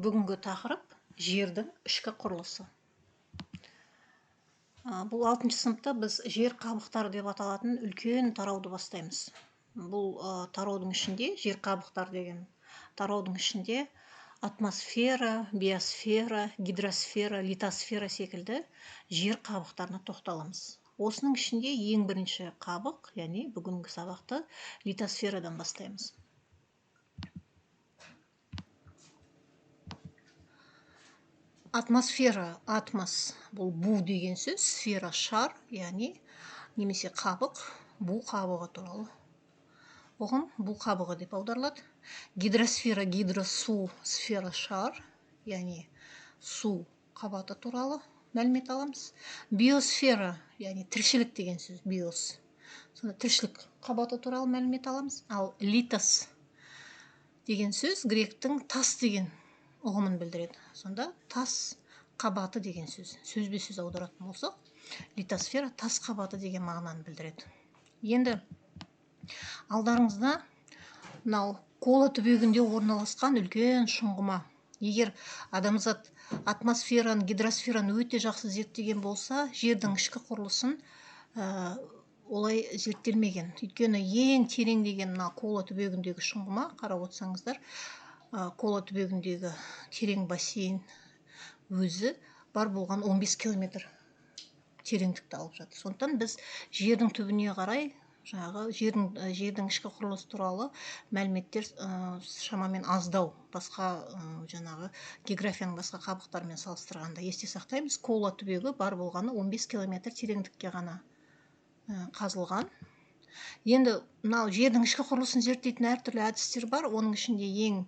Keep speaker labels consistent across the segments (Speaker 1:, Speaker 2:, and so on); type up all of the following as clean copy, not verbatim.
Speaker 1: Бүгінгі тақырып жердің ішкі құрылысы. Бұл 6 сыныпта біз жер қабықтары деп аталатын үлкен тарауды бастаймыз. Бұл тараудың ішінде, жер қабықтар деген тараудың ішінде атмосфера, биосфера, гидросфера, литосфера секілді жер қабықтарына тоқталамыз. Осының ішінде ең бірінші қабық, яғни бүгінгі сабақты литосферадан бастаймыз. Атмосфера, атмос, бұл бу деген сөз, сфера шар, яғни немесе қабық, бу қабығы туралы ұғым, бу қабығы деп аударылады. Гидросфера, гидро су, сфера шар, яғни су қабаты туралы мәлімет аламыз. Биосфера, яғни тіршілік деген сөз, биос. Сонда тіршілік қабаты туралы мәлімет аламыз. Ал литос деген сөз гректің тас деген ұғымын білдіреді. Сонда тас қабаты деген сөз. Сөзбе-сөз аударатын болсақ, литосфера тас қабаты деген мағынаны білдіреді. Енді алдарыңызда мынау Кола түбегінде орналасқан үлкен шұңғыма. Егер адамзат атмосфераны, гидросфераны өте жақсы зерттеген болса, жердің ішкі құрылысын олай зерттелмеген. Өйткені ең терең деген мына Кола түбегіндегі шұңғыма, қарап отырсаңыздар, Кола түбегіндегі терең бассейн өзі бар болған 15 километр тереңдікті алып жатыр. Сондықтан біз жердің түбіне қарай жаңағы жердің ішкі құрылысы туралы мәліметтер шамамен аздау, басқа жаңағы географияның басқа қабықтарымен салыстырғанда есте сақтаймыз. Кола түбегі бар болғаны 15 километр тереңдікке ғана қазылған. Енді мынау жердің ішкі құрылысын зерттейтін әртүрлі әдістер бар. Оның ішінде ең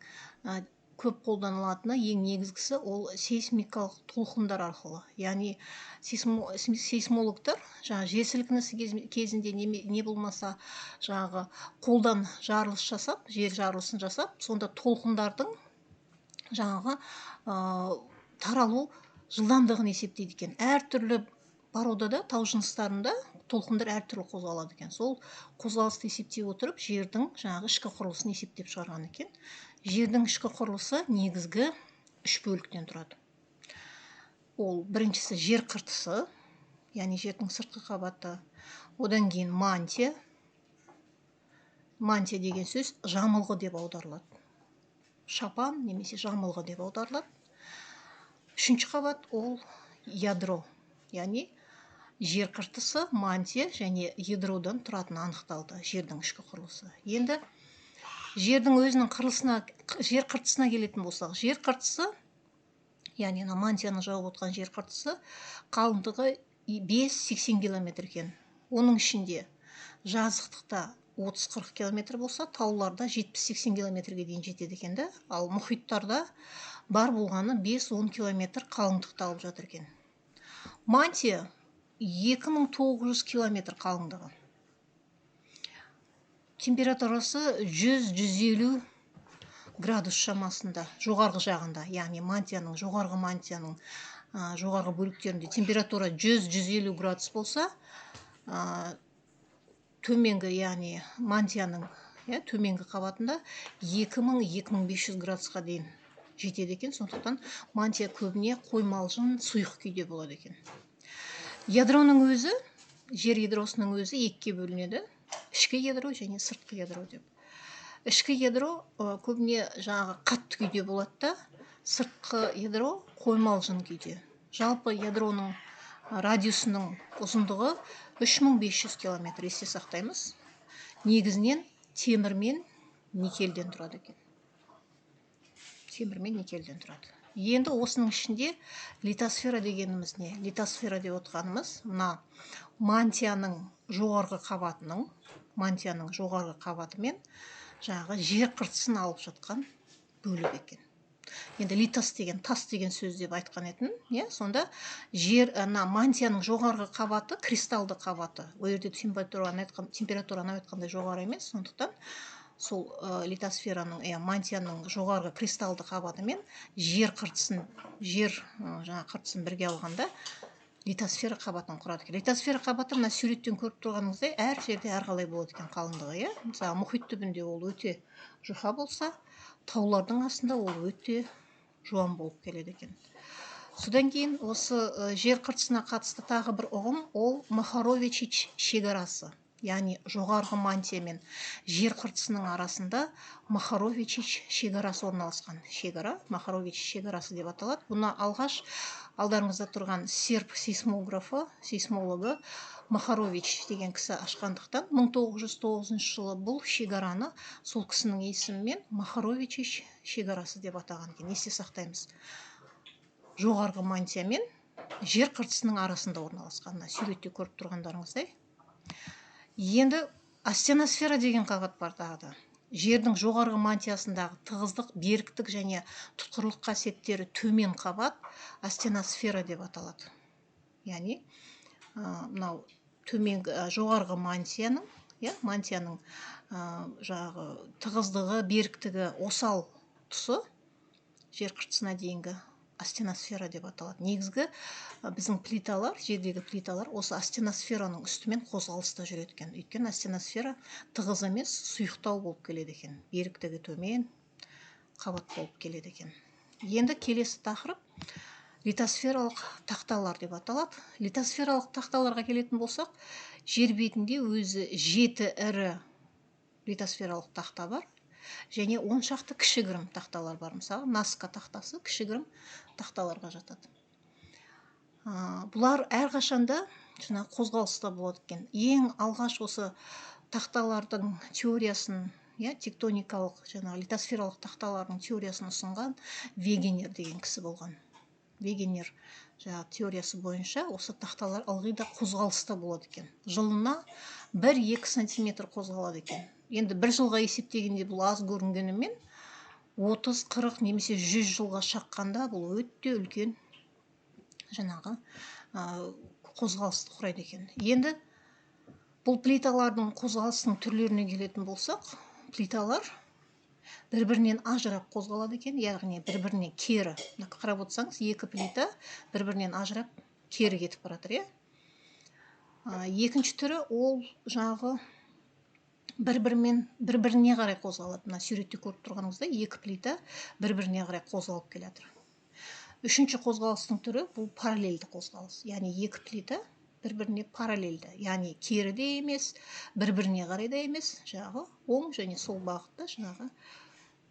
Speaker 1: көп қолданылатыны, ең негізгісі ол сейсмикалық толқындар арқылы. Яғни сейсмологтар жаңа жер сілкінісі кезінде не болмаса жаңағы қолдан жарылыс жасап, жер жарылысын жасап, сонда толқындардың жаңағы таралу жылдамдығын есептейді екен. Әртүрлі породада, тау жыныстарында толқындар әртүрлі қозғалады екен. Сол қозғалысты есептей отырып, жердің жаңағы ішкі құрылысын есептеп шығарған екен. Жердің ішкі құрылысы негізгі үш бөліктен тұрады. Ол біріншісі жер қыртысы, яғни жердің сыртқы қабаты. Одан кейін мантия. Мантия деген сөз жамылғы деп аударылады. Шапан немесе жамылғы деп аударылады. Үшінші қабат ол ядро, яғни жер қыртысы, мантия және ядродан тұратыны анықталды жердің ішкі құрылысы. Енді жердің өзінің құрылысына, жер қыртысына келетін болсақ, жер қыртысы, яғни ана мантияны жауып отқан жер қыртысы қалыңдығы 5-80 километр екен. Оның ішінде жазықтықта 30-40 километр болса, тауларда 70-80 километрге дейін жетеді екен да. Ал мұхиттарда бар болғаны 5-10 километр қалыңдықты алып жатыр екен. Мантия 2900 километр қалыңдығы. Температурасы 100-150 градус шамасында, жоғарғы жағында, яғни мантияның, жоғарғы мантияның, жоғарғы бөліктерінде температура 100-150 градус болса, төменгі, яғни мантияның, төменгі қабатында 2000-2500 градусқа дейін жетеді екен. Сондықтан мантия көбіне қоймалжың сұйық күйде болады екен. Ядроның өзі, жер ядросының өзі екіге бөлінеді. Ішкі ядро және сыртқы ядро деп. Ішкі ядро көбіне жаңағы қатты күйде болады да, сыртқы ядро қоймалжың күйде. Жалпы ядроның радиусының ұзындығы 3500 километр, есте сақтаймыз. Негізінен темір мен никельден тұрады екен. Темір мен никельден тұрады. Енді осының ішінде литосфера дегеніміз не? Литосфера деп отқанымыз мына мантияның жоғарғы қабатының, мантияның жоғарғы қабаты мен жаңағы жер қыртысын алып жатқан бөлік екен. Енді литос деген тас деген сөз деп айтқан едім, иә? Сонда жер, ана мантияның жоғарғы қабаты, кристалды қабаты. Ол жерде температураны айтқандай жоғары емес, сондықтан сол литосфераның, мантияның жоғарғы кристалды қабаты мен жер қыртысын, жер, жаңа қыртысын бірге алғанда литосфера қабатын құрады екен. Литосфера қабаты мына суреттен көріп тұрғаныңыздай әр жерде әрқалай болады екен қалыңдығы, иә? Мысалы, мұхит түбінде ол өте жұқа болса, таулардың астында ол өте жуан болып келеді екен. Содан кейін осы жер қыртысына қатысты тағы бір ұғым, ол Мохоровичич шекарасы. Яғни жоғарғы мантия мен жер қыртысының арасында Мохоровичич шекарасы орналасқан. Шекара Мохорович шекарасы деп аталады. Бұны алғаш алдарыңызда тұрған серб сейсмографы, сейсмологы Мохорович деген кісі ашқандықтан 1909 жылы бұл шекараны сол кісінің есімімен Мохоровичич шекарасы деп атаған екен. Есте сақтаймыз. Жоғарғы мантия мен жер қыртысының арасында орналасқан. Мына суретте көріп тұрғандарыңыздай. Енді астеносфера деген қабат бар тағы да. Жердің жоғарғы мантиясындағы тығыздық, беріктік және тұтқырлық қасиеттері төмен қабат астеносфера деп аталады. Яғни мынау төменгі, жоғарғы мантияның, иә, мантияның жаңағы тығыздығы, беріктігі осал тұсы жер қыртысына дейінгі астеносфера деп аталады. Негізгі біздің плиталар, жердегі плиталар осы астеносфераның үстімен қозғалыста жүреді екен. Өйткені астеносфера тығыз емес, сұйықтау болып келеді екен. Беріктігі төмен қабат болып келеді екен. Енді келесі тақырып литосфералық тақталар деп аталады. Литосфералық тақталарға келетін болсақ, жер бетінде өзі 7 ірі литосфералық тақта бар. Және 10 шақты кішігірім тақталар бар. Мысалы, Наска тақтасы кішігірім тақталарға жатады. Бұлар әрқашанда жаңағы қозғалыста болады екен. Ең алғаш осы тақталардың теориясын, иә, тектоникалық жаңағы литосфералық тақталардың теориясын ұсынған Вегенер деген кісі болған. Вегенер жаңағы теориясы бойынша осы тақталар ылғи да қозғалыста болады екен. Жылына 1-2 сантиметр қозғалады екен. Енді бір жылға есептегенде бұл аз көрінгенімен 30, 40 немесе 100 жылға шаққанда бұл өте үлкен жаңағы қозғалысты құрайды екен. Енді бұл плиталардың қозғалысының түрлеріне келетін болсақ, плиталар бір-бірінен ажырап қозғалады екен, яғни бір-біріне кері. Мына қарап отырсаңыз, екі плита бір-бірінен ажырап кері кетіп бара жатыр, иә? Екінші түрі ол жаңағы бір-біріне қарай қозғалады. Мына суретте көріп тұрғаныңыздай екі плита бір-біріне қарай қозғалып келе жатыр. Үшінші қозғалыстың түрі бұл параллельді қозғалыс. Яғни екі плита бір-біріне параллельді, яғни кері де емес, бір-біріне қарай да емес, жаңағы оң және сол бағытта жаңағы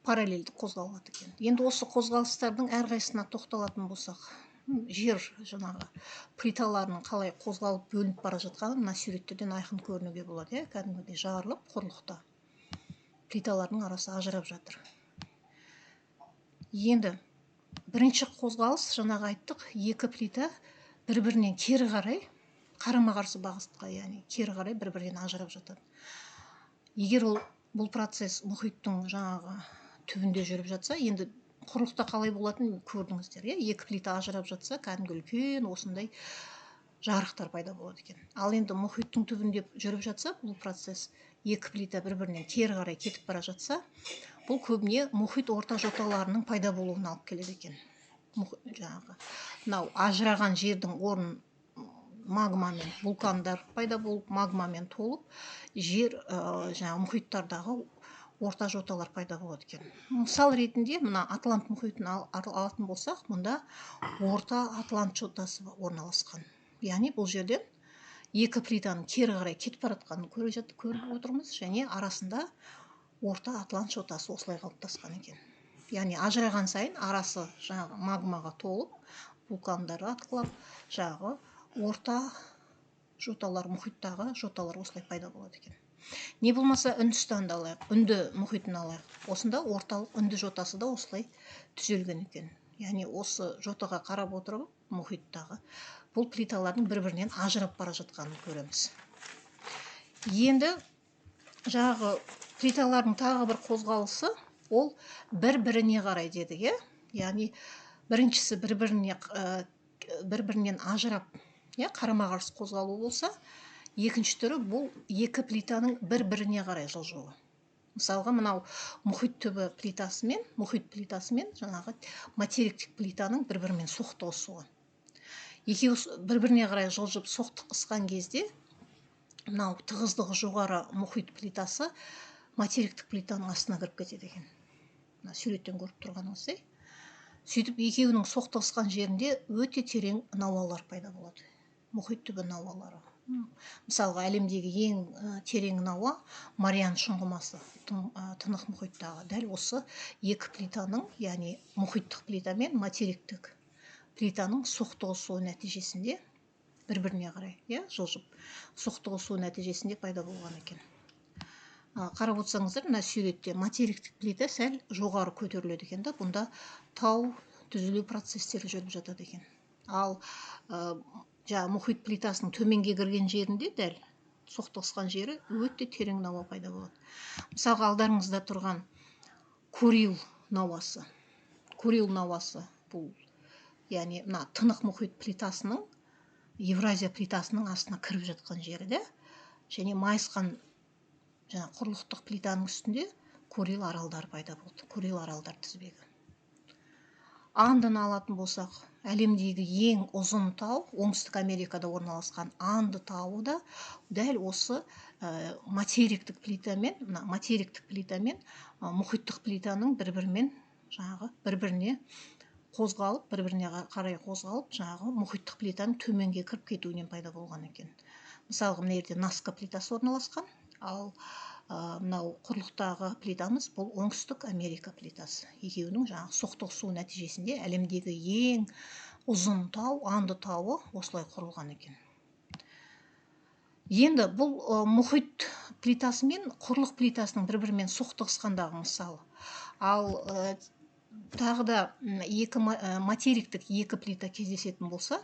Speaker 1: параллельді қозғалады екен. Енді осы қозғалыстардың әрқайсысына тоқталатын болсақ, жер жаңағы плиталарының қалай қозғалып бөлініп бара жатқанын мына суреттерден айқын көрінуге болады, иә, кәдімгідей жарылып құрлықта плиталардың арасы ажырап жатыр. Енді бірінші қозғалыс, жаңағы айттық, екі плита бір-бірінен кері қарай, қарама-қарсы бағытқа, яғни кері қарай бір-бірінен ажырап жатады. Егер бұл процесс мұхиттың жаңағы түбінде жүріп жатса, енді құрлықта қалай болатынын көрдіңіздер, иә? Екі плита ажырап жатса, кәдімгі үлкен осындай жарықтар пайда болады екен. Ал енді мұхиттың түбінде жүріп жатса, бұл процесс екі плита бір-бірінен кері қарай кетіп бара жатса, бұл көбіне мұхит орта жоталарының пайда болуына алып келеді екен. Жаңағы мынау ажыраған жердің орнын магмамен вулкандар пайда болып, магмамен толып, жер, жаңағы мұхиттардағы орта жоталар пайда болады екен. Мысал ретінде мына Атлант мұхитын алатын болсақ, мұнда орта Атлант жотасы орналасқан. Яғни бұл жерден екі плитаның кері қарай кетіп бара жатқанын көріп отырмыз, және арасында орта Атлант жотасы осылай қалыптасқан екен. Яғни ажыраған сайын арасы жаңағы магмаға толып, вулкандар атқылап, жаңағы орта жоталар, мұхиттағы жоталар осылай пайда болады екен. Не болмаса Үндістанды алайық, Үнді мұхитын алайық. Осында орталық Үнді жотасы да осылай түзелген екен. Яғни осы жотаға қарап отырып, мұхиттағы бұл плиталардың бір-бірінен ажырап бара жатқанын көреміз. Енді жаңағы плиталардың тағы бір қозғалысы ол бір-біріне қарай дедік, иә? Яғни біріншісі бір-бірінен ажырап, иә, қарама-қарсы қозғалу болса, екінші түрі бұл екі плитаның бір-біріне қарай жылжуы. Мысалға, мынау мұхит түбі плитасы мен мұхит плитасы мен жаңағы материктік плитаның бір-бірімен соқтығысуы. Екеуі бір-біріне қарай жылжып соқтығысқан кезде мынау тығыздығы жоғары мұхит плитасы материктік плитаның астына кіріп кетеді екен. Мына суреттен көріп тұрғаныңыздай. Сөйтіп екеуінің соқтығысқан жерінде өте терең науалар пайда болады. Мұхит түбі науалары. Мысалға, әлемдегі ең терең науа Мариан шұңғымасы, Тынық мұхиттағы. Дәл осы екі плитаның, яғни мұхиттық плита мен материктік плитаның соқтығысуы нәтижесінде бір-біріне қарай, иә, жылжып соқтығысуы нәтижесінде пайда болған екен. Қарап отырсаңыздар, мына суретте материктік плита сәл жоғары көтеріледі екен да, бұнда тау түзілу процестері жүріп жатады екен. Ал жаңа мұхит плитасының төменге кірген жерінде, дәл соқтығысқан жері, өте терең науа пайда болады. Мысалға, алдарыңызда тұрған Курил науасы. Курил науасы бұл, яғни мына Тынық мұхит плитасының Евразия плитасының астына кіріп жатқан жері де, және майысқан жаңа құрлықтық плитаның үстінде Курил аралдары пайда болды. Курил аралдар тізбегі. Андыны алатын болсақ, әлемдегі ең ұзын тау, Оңтүстік Америкада орналасқан Анды тауы да дәл осы материктік плита мен, мына материктік плита мен мұхиттық плитаның бір-бірімен жаңағы бір-біріне қозғалып, бір-біріне қарай қозғалып, жаңағы мұхиттық плитаның төменге кіріп кетуінен пайда болған екен. Мысалға, мына жерде Наска плитасы орналасқан, ал мынау құрлықтағы плитамыз бұл Оңтүстік Америка плитасы. Екеуінің жаңағы соқтығысуы нәтижесінде әлемдегі ең ұзын тау, Анды тауы осылай құрылған екен. Енді бұл мұхит плитасы мен құрлық плитасының бір-бірімен соқтығысқандағы мысалы. Ал тағы да екі материктік екі плита кездесетін болса,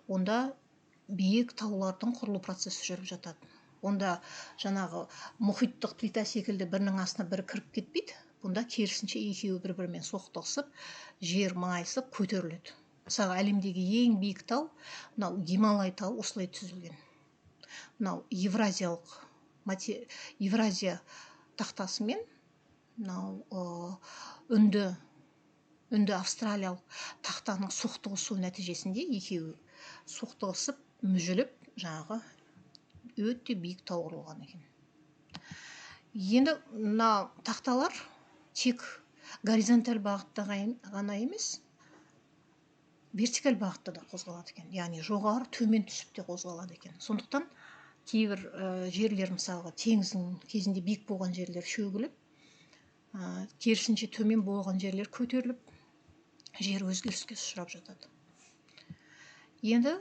Speaker 1: онда биік таулардың құрылу процесі жүріп жатады. Онда жаңағы мұхиттық плита секілді бірінің астына бірі кіріп кетпейді. Бұнда керісінше екеуі бір-бірімен соқтығысып, жер майысып көтеріледі. Мысалға, әлемдегі ең биік тау, мынау Гималай тауы осылай түзілген. Мынау Евразия тақтасы мен мынау үнді австралиялық тақтаның соқтығысуы нәтижесінде екеуі соқтығысып, мүжіліп, жаңағы өте биік тау құрылған екен. Енді мына тақталар тек горизонталь бағытта ғана емес, вертикаль бағытта да қозғалады екен. Яғни жоғары, төмен түсіп те қозғалады екен. Сондықтан кейбір жерлер, мысалға, теңіздің кезінде биік болған жерлер шөгіліп, керісінше төмен болған жерлер көтеріліп, жер өзгеріске ұшырап жатады. Енді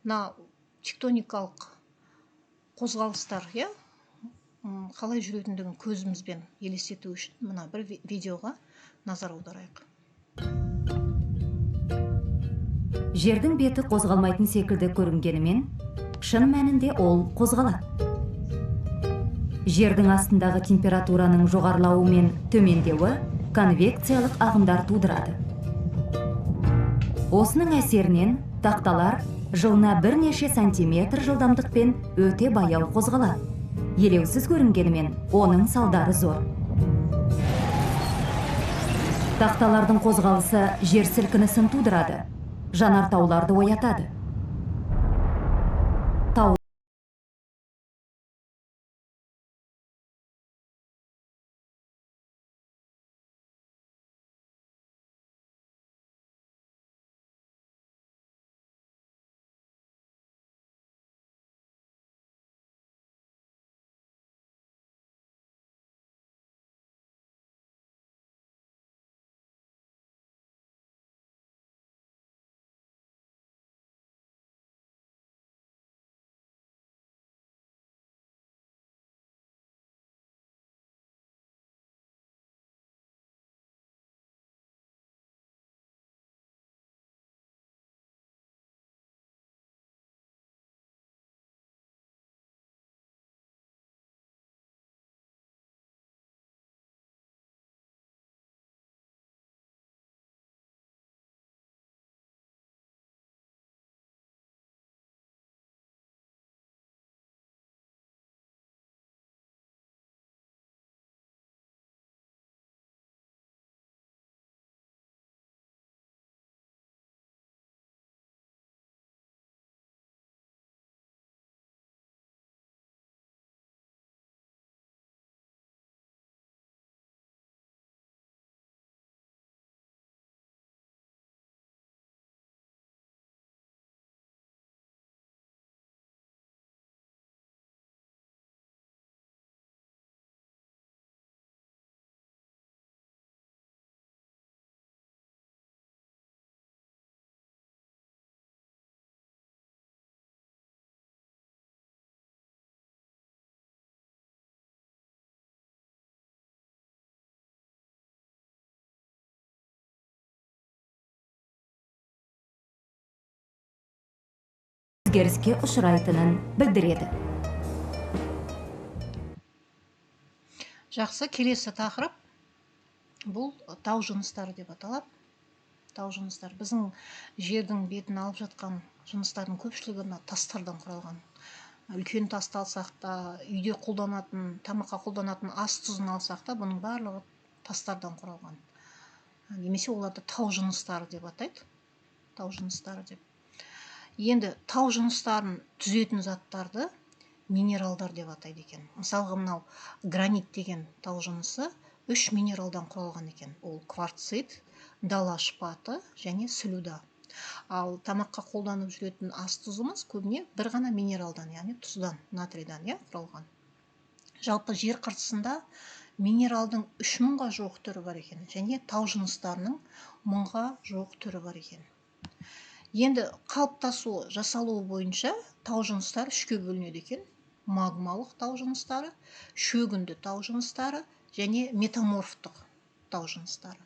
Speaker 1: мына тектоникалық қозғалыстар, иә, қалай жүретіндігін көзімізбен елестету үшін мына бір видеоға назар аударайық.
Speaker 2: Жердің беті қозғалмайтын секілді көрінгенімен, шын мәнінде ол қозғалады. Жердің астындағы температураның жоғарылауы мен төмендеуі конвекциялық ағымдар тудырады. Осының әсерінен тақталар жылына бірнеше сантиметр жылдамдықпен өте баяу қозғалады. Елеусіз көрінгенімен оның салдары зор. Тақталардың қозғалысы жер сілкінісін тудырады, жанартауларды оятады. өзгеріске ұшырайтынын білдіреді.
Speaker 1: Жақсы, келесі тақырып бұл тау жыныстары деп аталады. Тау жыныстары біздің жердің бетін алып жатқан жыныстардың көпшілігі мына тастардан құралған. Үлкен тасты алсақ та, үйде қолданатын, тамаққа қолданатын ас тұзын алсақ та, бұның барлығы тастардан құралған. Немесе оларды тау жыныстары деп атайды. Тау жыныстары деп. Енді тау жыныстарын түзетін заттарды минералдар деп атайды екен. Мысалға, мынау гранит деген тау жынысы 3 минералдан құралған екен. Ол кварцит, дала шпаты және слюда. Ал тамаққа қолданып жүретін ас тұзымыз көбіне бір ғана минералдан, яғни тұздан, натрийдан, иә, құралған. Жалпы жер қыртысында минералдың 3000-ға жуық түрі бар екен және тау жыныстарының 1000-ға жуық түрі бар екен. Енді қалыптасуы, жасалуы бойынша тау жыныстары үшке бөлінеді екен. Магмалық тау жыныстары, шөгінді тау жыныстары және метаморфтық тау жыныстары.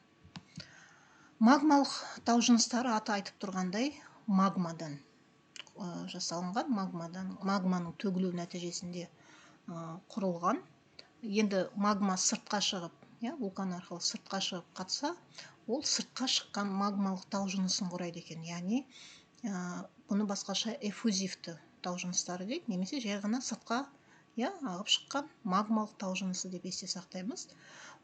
Speaker 1: Магмалық тау жыныстары аты айтып тұрғандай магмадан жасалынған, магманың төгілуі нәтижесінде құрылған. Енді магма сыртқа шығып, иә, вулкан арқылы сыртқа шығып қатса, ол сыртқа шыққан магмалық тау жынысын құрайды екен. Яғни бұны басқаша эффузивті тау жыныстары дейді, немесе жай ғана сыртқа, иә, ағып шыққан магмалық тау жынысы деп есте сақтаймыз.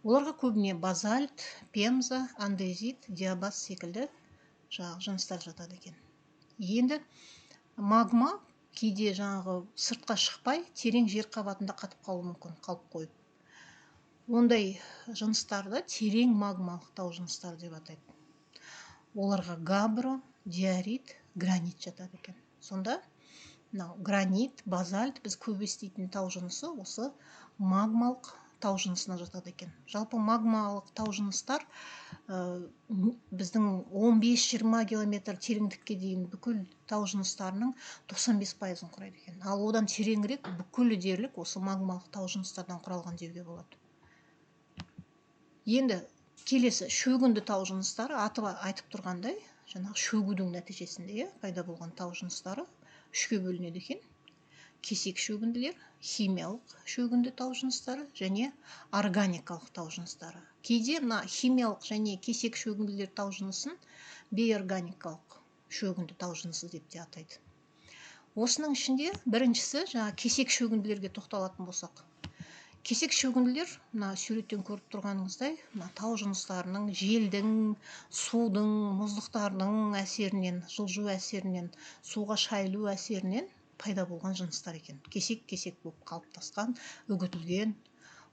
Speaker 1: Оларға көбіне базальт, пемза, андезит, диабаз секілді жаңағы жыныстар жатады екен. Енді магма кейде жаңағы сыртқа шықпай терең жер қабатында қатып қалуы мүмкін, қалып қойып. Ондай жыныстарды терең магмалық тау жыныстары деп атайды. Оларға габро, диорит, гранит жатады екен. Сонда мынау гранит, базальт біз көп еститін тау жынысы осы магмалық тау жынысына жатады екен. Жалпы магмалық тау жыныстар біздің 15-20 километр тереңдікке дейін бүкіл тау жыныстарының 95%-ын құрайды екен. Ал одан тереңірек бүкілі дерлік осы магмалық тау жыныстардан құралған деуге болады. Енді келесі шөгінді тау жыныстары, аты айтып тұрғандай, жаңағы шөгудің нәтижесінде, иә, пайда болған тау жыныстары үшке бөлінеді екен. Кесек шөгінділер, химиялық шөгінді тау жыныстары және органикалық тау жыныстары. Кейде мына химиялық және кесек шөгінділер тау жынысын бейорганикалық шөгінді тау жынысы деп те атайды. Осының ішінде біріншісі жаңа кесек шөгінділерге тоқталатын болсақ. Кесек шөгінділер мына суреттен көріп тұрғаныңыздай, мына тау жыныстарының желдің, судың, мұздықтардың әсерінен, жылжу әсерінен, суға шайылу әсерінен пайда болған жыныстар екен. Кесек-кесек болып қалыптасқан, үгітілген.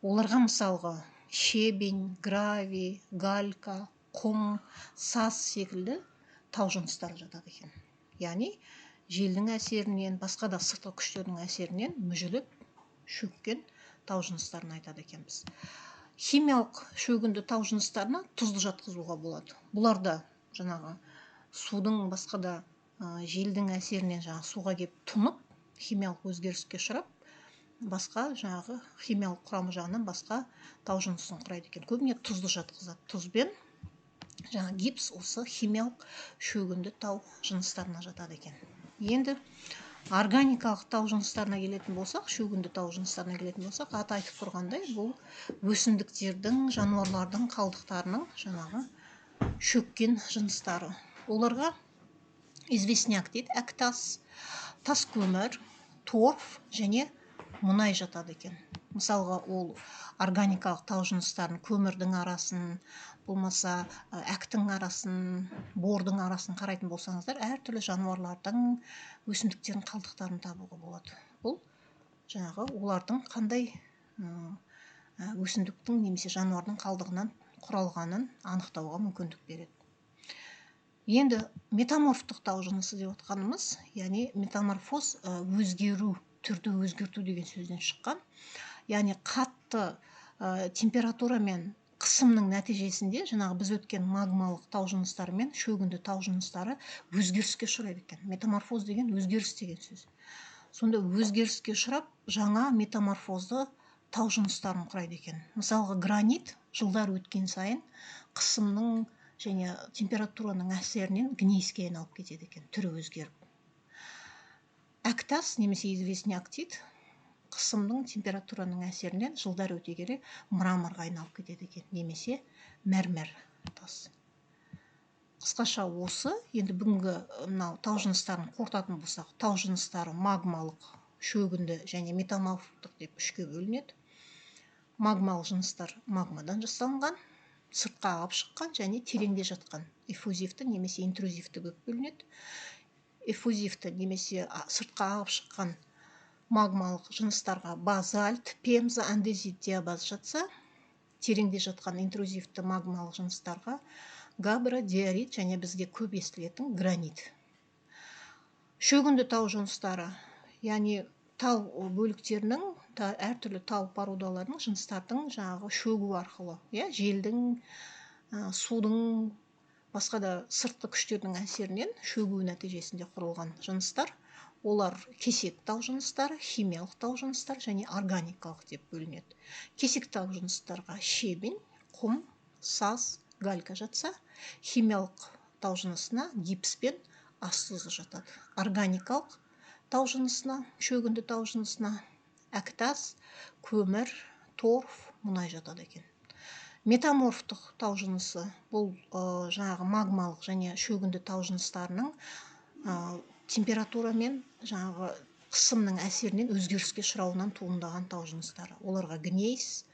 Speaker 1: Оларға мысалға щебень, гравий, галька, құм, саз секілді тау жыныстары жатады екен. Яғни желдің әсерінен, басқа да сыртқы күштердің әсерінен мүжіліп шөккен тау жыныстарын айтады екенбіз. Химиялық шөгінді тау жыныстарына тұзды жатқызуға болады. Бұлар да жаңағы судың, басқа да желдің әсерінен жаңағы суға кеп тұнып, химиялық өзгеріске ұшырап, басқа жаңағы химиялық құрамы жағынан басқа тау жынысын құрайды екен. Көбіне тұзды жатқызады. Тұз бен жаңа гипс осы химиялық шөгінді тау жыныстарына жатады екен. Енді органикалық тау жыныстарына келетін болсақ, шөгінді тау жыныстарына келетін болсақ, аты айтып тұрғандай, бұл өсімдіктердің, жануарлардың қалдықтарының жаңағы шөккен жыныстары. Оларға известняк дейді, әктас, тас көмір, торф және мұнай жатады екен. Мысалға, ол органикалық тау жыныстарын көмірдің арасын, болмаса әктің арасын, бордың арасын қарайтын болсаңыздар, әртүрлі жануарлардың, өсімдіктердің қалдықтарын табуға болады. Бұл жаңағы олардың қандай өсімдіктің немесе жануардың қалдығынан құралғанын анықтауға мүмкіндік береді. Енді метаморфтық тау жынысы деп отқанымыз, яғни метаморфоз өзгеру, түрді өзгерту деген сөзден шыққан. Яғни қатты температура мен қысымның нәтижесінде жаңағы біз өткен магмалық тау жыныстары мен шөгінді тау жыныстары өзгеріске ұшырайды екен. Метаморфоз деген өзгеріс деген сөз. Сонда өзгеріске ұшырап, жаңа метаморфозды тау жыныстарын құрайды екен. Мысалға, гранит жылдар өткен сайын қысымның және температураның әсерінен гнейске айналып кетеді екен, түрі өзгеріп. Әктас немесе известняк дейді, қысымның, температураның әсерінен жылдар өте келе мраморға айналып кетеді екен немесе мәрмәр тас. Қысқаша осы. Енді бүгінгі мынау тау жыныстарын қорытатын болсақ, тау жыныстары магмалық, шөгінді және метаморфтық деп үшке бөлінеді. Магмалық жыныстар магмадан жасалынған, сыртқа ағып шыққан және тереңде жатқан эффузивті немесе интрузивті болып бөлінеді. Эффузивті немесе сыртқа ағып шыққан магмалық жыныстарға базальт, пемза, андезит, диабаз жатса, тереңде жатқан интрузивті магмалық жыныстарға габбро, диорит және бізге көп естілетін гранит. Шөгінді тау жыныстары, яғни тау бөліктерінің, әртүрлі тау породаларының, жыныстардың жаңағы шөгу арқылы, иә, желдің, судың, басқа да сыртқы күштердің әсерінен шөгу нәтижесінде құрылған жыныстар. Олар кесек тау жыныстары, химиялық тау жыныстары және органикалық деп бөлінеді. Кесек тау жыныстарға щебень, құм, саз, галька жатса, химиялық тау жынысына гипс пен ас тұзы жатады. Органикалық тау жынысына, шөгінді тау жынысына әктас, көмір, торф, мұнай жатады екен. Метаморфтық тау жынысы бұл жаңағы магмалық және шөгінді тау жыныстарының температура мен жаңағы қысымның әсерінен өзгеріске ұшырауынан туындаған тау жыныстары. Оларға гнейс,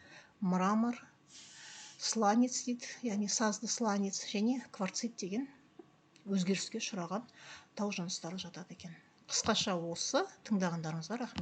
Speaker 1: мрамор, сланец дейді, яғни сазды сланец және кварцит деген өзгеріске ұшыраған тау жыныстары жатады екен. Қысқаша осы. Тыңдағандарыңызға рахмет.